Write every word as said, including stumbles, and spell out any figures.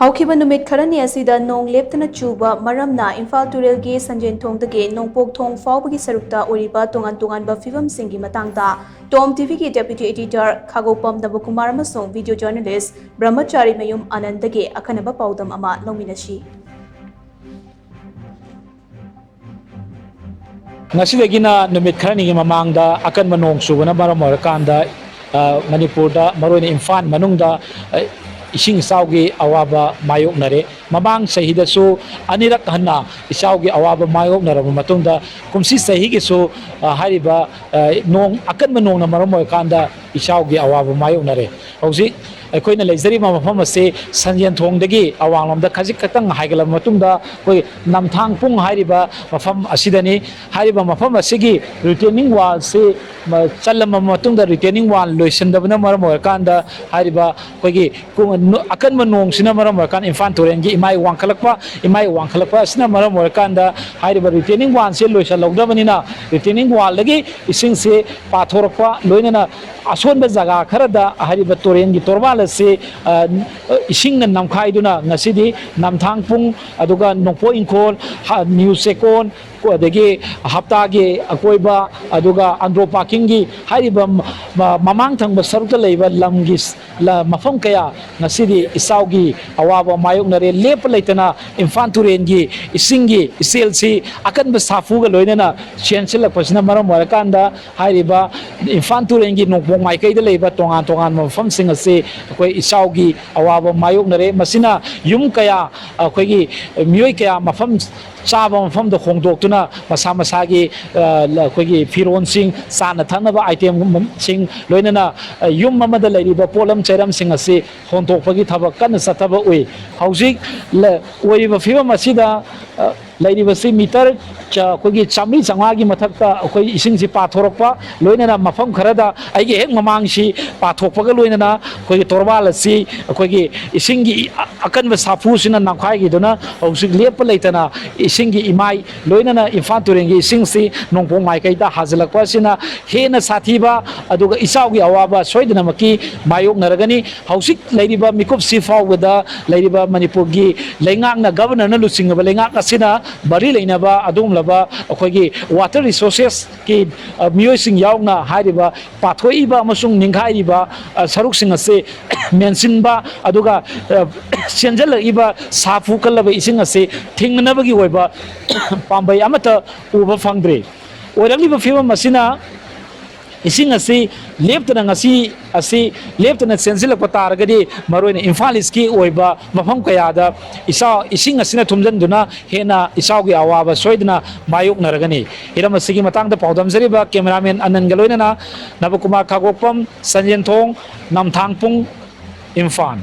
ꯍꯧꯈꯤꯕ ꯅꯨꯃꯤꯠ ꯈꯔꯅꯤ ꯑꯁꯤꯗ ꯅꯣꯡ ꯂꯦꯞꯇꯅ ꯆꯨꯕ ꯃꯔꯝꯅ ꯏꯝꯐꯥꯜ ꯇꯨꯔꯦꯜꯒꯤ ꯁꯟꯖꯦꯟꯊꯣꯡꯗꯒꯤ ꯅꯣꯡꯄꯣꯛ ꯊꯣꯡ ꯐꯥꯎꯕꯒꯤ ꯁꯔꯨꯛꯇ ꯑꯣꯏꯔꯤꯕ ꯇꯣꯉꯥꯟ ꯇꯣꯉꯥꯟꯕ ꯐꯤꯕꯝꯁꯤꯡꯒꯤ ꯃꯇꯥꯡꯗ ꯇꯣꯝ ꯇꯤꯚꯤꯒꯤ deputy editor ꯈꯥꯒꯣꯄꯝ ꯅꯕꯀꯨꯃꯥꯔ ꯑꯃꯁꯨꯡ video journalist ꯕ꯭ꯔꯍꯃꯆꯥꯔꯤ ꯃꯌꯨꯝ ꯑꯅꯟꯗꯒꯤ ꯑꯈꯟꯅꯕ ꯄꯥꯎꯗꯝ ꯑꯃ ꯂꯧꯃꯤꯟꯅꯁꯤ꯫ ꯉꯁꯤꯗꯒꯤꯅ ꯅꯨꯃꯤꯠ ꯈꯔꯅꯤꯒꯤ ꯃꯃꯥꯡꯗ ꯑꯀꯟꯕ ꯅꯣꯡ ꯆꯨꯕꯅ ꯃꯔꯝ ꯑꯣꯏꯔꯀꯥꯟꯗ, ꯑ, ꯃꯅꯤꯄꯨꯔꯗ, ꯃꯔꯨꯑꯣꯏꯅ ꯏꯝꯐꯥꯜ ꯃꯅꯨꯡꯗ, ꯑ, ꯏꯁꯤꯡ ꯏꯆꯥꯎꯒꯤ ꯑꯋꯥꯕ ꯃꯥꯌꯣꯛꯅꯔꯦ꯫ ꯃꯃꯥꯡ ꯆꯍꯤꯗꯁꯨ ꯑꯅꯤꯔꯛ ꯍꯟꯅ ꯏꯆꯥꯎꯒꯤ ꯑꯋꯥꯕ ꯃꯥꯌꯣꯛꯅꯔꯕ ꯃꯇꯨꯡꯗ, ꯀꯨꯝꯁꯤ ꯆꯍꯤꯒꯤꯁꯨ, ꯑ, ꯍꯥꯏꯔꯤꯕ, ꯑ, ꯅꯣꯡ, ꯑꯀꯟꯕ ꯅꯣꯡꯅ ꯃꯔꯝ ꯑꯣꯏꯔꯀꯥꯟꯗ ꯏꯆꯥꯎꯒꯤ ꯑꯋꯥꯕ ꯃꯥꯌꯣꯛꯅꯔꯦ꯫ ꯍꯧꯖꯤꯛ ꯑꯩꯈꯣꯏꯅ ꯂꯩꯖꯔꯤꯕ ꯃꯐꯝ ꯑꯁꯤ ꯁꯟꯖꯦꯟꯊꯣꯡꯗꯒꯤ ꯑꯋꯥꯡꯂꯣꯝꯗ ꯈꯖꯤꯛ ꯈꯛꯇꯪ ꯍꯥꯏꯒꯠꯂꯕ ꯃꯇꯨꯡꯗ, ꯑꯩꯈꯣꯏ ꯅꯝꯊꯥꯡ ꯄꯨꯡ ꯍꯥꯏꯔꯤꯕ ꯃꯐꯝ ꯑꯁꯤꯗꯅꯤ꯫ ꯍꯥꯏꯔꯤꯕ ꯃꯐꯝ ꯑꯁꯤꯒꯤ retaining wallꯁꯤ, ꯃ, ꯆꯜꯂꯝꯕ ꯃꯇꯨꯡꯗ retaining wall ꯂꯣꯏꯁꯤꯟꯗꯕꯅ ꯃꯔꯝ ꯑꯣꯏꯔꯀꯥꯟꯗ, ꯍꯥꯏꯔꯤꯕ ꯑꯩꯈꯣꯏꯒꯤ ꯀꯨ-, ꯅꯣ-, ꯑꯀꯟꯕ ꯅꯣꯡꯁꯤꯅ ꯃꯔꯝ ꯑꯣꯏꯔꯀꯥꯟꯗ ꯏꯝꯐꯥꯜ ꯇꯨꯔꯦꯜꯒꯤ ꯏꯃꯥꯏ ꯋꯥꯡꯈꯠꯂꯛꯄ, ꯏꯃꯥꯏ ꯋꯥꯡꯈꯠꯂꯛꯄ ꯑꯁꯤꯅ ꯃꯔꯝ ꯑꯣꯏꯔꯀꯥꯟꯗ, ꯍꯥꯏꯔꯤꯕ retaining wallꯁꯦ ꯂꯣꯏꯁꯤꯜꯍꯧꯗꯕꯅꯤꯅ, retaining wallꯗꯒꯤ ꯏꯁꯤꯡꯁꯦ ꯄꯥꯊꯣꯔꯛꯄ, ꯂꯣꯏꯅꯅ ꯑꯁꯣꯟꯕ ꯖꯒꯥ ꯈꯔꯗ ꯍꯥꯏꯔꯤꯕ ꯇꯨꯔꯦꯜꯒꯤ ꯇꯣꯔꯕꯥꯟ ꯑꯁꯤ, ꯑ, ꯏꯁꯤꯡꯅ ꯅꯝꯈꯥꯏꯗꯨꯅ ꯉꯁꯤꯗꯤ ꯅꯝꯊꯥꯡ ꯄꯨꯡ, ꯑꯗꯨꯒ ꯅꯣꯡꯄꯣꯛ ꯏꯪꯈꯣꯜ, ꯍ-, ꯅ꯭ꯌꯨ ꯆꯦꯛꯀꯣꯟ, ꯑꯗꯒꯤ ꯍꯞꯇꯥꯒꯤ ꯑꯀꯣꯏꯕ, ꯑꯗꯨꯒ ꯑꯟꯗ꯭ꯔꯣ ꯄꯥꯔꯀꯤꯡꯒꯤ ꯍꯥꯏꯔꯤꯕ ꯃ-, ꯃ-, ꯃꯃꯥꯡ ꯊꯪꯕ ꯁꯔꯨꯛꯇ ꯂꯩꯕ ꯂꯝꯒꯤ ꯁ-, ꯂ-, ꯃꯐꯝ ꯀꯌꯥ ꯉꯁꯤꯗꯤ ꯏꯆꯥꯎꯒꯤ ꯑꯋꯥꯕ ꯃꯥꯌꯣꯛꯅꯔꯦ꯫ ꯂꯦꯞꯄ ꯂꯩꯇꯅ ꯏꯝꯐꯥꯜ ꯇꯨꯔꯦꯜꯒꯤ ꯏꯁꯤꯡꯒꯤ ꯏꯆꯦꯜꯁꯤ ꯑꯀꯟꯕ ꯁꯥꯐꯨꯒ ꯂꯣꯏꯅꯅ ꯆꯦꯟꯁꯤꯜꯂꯛꯄꯁꯤꯅ ꯃꯔꯝ ꯑꯣꯏꯔꯀꯥꯟꯗ, ꯍꯥꯏꯔꯤꯕ ꯏꯝꯐꯥꯜ ꯇꯨꯔꯦꯜꯒꯤ ꯅꯣꯡꯄꯣꯛ ꯃꯥꯏꯀꯩꯗ ꯂꯩꯕ ꯇꯣꯉꯥꯟ ꯇꯣꯉꯥꯟꯕ ꯃꯐꯝꯁꯤꯡ ꯑꯁꯤ ꯑꯩꯈꯣꯏ ꯏꯆꯥꯎꯒꯤ ꯑꯋꯥꯕ ꯃꯥꯌꯣꯛꯅꯔꯦ꯫ ꯃꯁꯤꯅ ꯌꯨꯝ ꯀꯌꯥ, ꯑꯩꯈꯣꯏꯒꯤ ꯃꯤꯑꯣꯏ ꯀꯌꯥ ꯃꯐꯝ ꯆꯥꯕ ꯃꯐꯝꯗ ꯍꯣꯡꯗꯣꯛꯇꯨꯅ ꯃꯁꯥ ꯃꯁꯥꯒꯤ, ꯑ, ꯂ-, ꯑꯩꯈꯣꯏꯒꯤ ꯐꯤꯔꯣꯜꯁꯤꯡ, ꯆꯥꯅ ꯊꯛꯅꯕ itemꯁꯤꯡ, ꯂꯣꯏꯅꯅ, ꯑ, ꯌꯨꯝ ꯑꯃꯗ ꯂꯩꯔꯤꯕ ꯄꯣꯠꯂꯝ ꯆꯩꯔꯝꯁꯤꯡ ꯑꯁꯤ ꯍꯣꯟꯗꯣꯛꯄꯒꯤ ꯊꯕꯛ ꯀꯟꯅ ꯆꯠꯊꯕ ꯎꯏ꯫ ꯍꯧꯖꯤꯛ ꯂ-, ꯑꯣꯏꯔꯤꯕ ꯐꯤꯕꯝ ꯑꯁꯤꯗ, ꯑ, ꯂꯩꯔꯤꯕꯁꯤ ꯃꯤꯇꯔ ꯆ-, ꯑꯩꯈꯣꯏꯒꯤ ꯆꯥꯃꯔꯤ ꯆꯥꯝꯃꯉꯥꯒꯤ ꯃꯊꯛꯇ ꯑꯩꯈꯣꯏ ꯏꯁꯤꯡꯁꯤ ꯄꯥꯊꯣꯔꯛꯄ, ꯂꯣꯏꯅꯅ ꯃꯐꯝ ꯈꯔꯗ ꯑꯩꯒꯤ ꯍꯦꯛ ꯃꯃꯥꯡꯁꯤ ꯄꯥꯊꯣꯛꯄꯒ ꯂꯣꯏꯅꯅ ꯑꯩꯈꯣꯏꯒꯤ ꯇꯣꯔꯕꯥꯜ ꯑꯁꯤ ꯑꯩꯈꯣꯏꯒꯤ ꯏꯁꯤꯡꯒꯤ ꯑ-, ꯑꯀꯟꯕ ꯁꯥꯐꯨꯁꯤꯅ ꯅꯝꯈꯥꯏꯈꯤꯗꯨꯅ ꯍꯧꯖꯤꯛ ꯂꯦꯞꯄ ꯂꯩꯇꯅ ꯏꯁꯤꯡꯒꯤ ꯏꯃꯥꯏ ꯂꯣꯏꯅꯅ ꯏꯝꯐꯥꯜ ꯇꯨꯔꯦꯜꯒꯤ ꯏꯁꯤꯡꯁꯤ ꯅꯣꯡꯄꯣꯛ ꯃꯥꯏꯀꯩꯗ ꯍꯥꯖꯤꯜꯂꯛꯄ ꯑꯁꯤꯅ ꯍꯦꯟꯅ ꯁꯥꯊꯤꯕ ꯑꯗꯨꯒ ꯏꯆꯥꯎꯒꯤ ꯑꯋꯥꯕ ꯁꯣꯏꯗꯅꯃꯛꯀꯤ ꯃꯥꯌꯣꯛꯅꯔꯒꯅꯤ꯫ ꯍꯧꯖꯤꯛ ꯂꯩꯔꯤꯕ ꯃꯤꯀꯨꯞꯁꯤ ꯐꯥꯎꯕꯗ ꯂꯩꯔꯤꯕ ꯃꯅꯤꯄꯨꯔꯒꯤ ꯂꯩꯉꯥꯛꯅ, ꯒꯕꯔꯅꯔꯅ ꯂꯨꯆꯤꯡꯉꯕ ꯂꯩꯉꯥꯛ ꯑꯁꯤꯅ ꯃꯔꯤ ꯂꯩꯅꯕ ꯑꯗꯨꯒꯨꯝꯂꯕ ꯑꯩꯈꯣꯏꯒꯤ ꯋꯥꯇꯔ ꯔꯤꯁꯣꯔꯁꯦꯁꯀꯤ, ꯑ, ꯃꯤꯑꯣꯏꯁꯤꯡ ꯌꯥꯎꯅ ꯍꯥꯏꯔꯤꯕ ꯄꯥꯊꯣꯛꯏꯕ ꯑꯃꯁꯨꯡ ꯅꯤꯡꯈꯥꯏꯔꯤꯕ, ꯑ, ꯁꯔꯨꯛꯁꯤꯡ ꯑꯁꯤ ꯃꯦꯟꯁꯤꯟꯕ, ꯑꯗꯨꯒ, ꯑ, ꯆꯦꯟꯁꯤꯜꯂꯛꯏꯕ ꯁꯥꯐꯨ ꯀꯜꯂꯕ ꯏꯁꯤꯡ ꯑꯁꯤ ꯊꯤꯡꯅꯅꯕꯒꯤ ꯑꯣꯏꯕ ꯄꯥꯝꯕꯩ ꯑꯃꯠꯇ ꯎꯕ ꯐꯪꯗ꯭ꯔꯤ꯫ ꯑꯣꯏꯔꯛꯂꯤꯕ ꯐꯤꯕꯝ ꯑꯁꯤꯅ ꯏꯁꯤꯡ ꯑꯁꯤ ꯂꯦꯞꯇꯅ ꯉꯁꯤ ꯑꯁꯤ ꯂꯦꯞꯇꯅ ꯆꯦꯟꯁꯤꯜꯂꯛꯄ ꯇꯥꯔꯒꯗꯤ, ꯃꯔꯨꯑꯣꯏꯅ ꯏꯝꯐꯥꯜ ꯏꯁꯀꯤ ꯑꯣꯏꯕ ꯃꯐꯝ ꯀꯌꯥꯗ ꯏꯆꯥꯎ, ꯏꯁꯤꯡ ꯑꯁꯤꯅ ꯊꯨꯝꯖꯤꯟꯗꯨꯅ ꯍꯦꯟꯅ ꯏꯆꯥꯎꯒꯤ ꯑꯋꯥꯕ ꯁꯣꯏꯗꯅ ꯃꯥꯌꯣꯛꯅꯔꯒꯅꯤ꯫ ꯍꯤꯔꯝ ꯑꯁꯤꯒꯤ ꯃꯇꯥꯡꯗ ꯄꯥꯎꯗꯝꯖꯔꯤꯕ ꯀꯦꯃꯦꯔꯥꯃꯦꯟ ꯑꯅꯟꯒ ꯂꯣꯏꯅꯅ ꯅꯕꯀꯨꯃꯥꯔ ꯈꯥꯒꯣꯛꯄꯝ, ꯁꯟꯖꯦꯟꯊꯣꯡ, ꯅꯝꯊꯥꯡꯄꯨꯡ, ꯏꯝꯐꯥꯜ꯫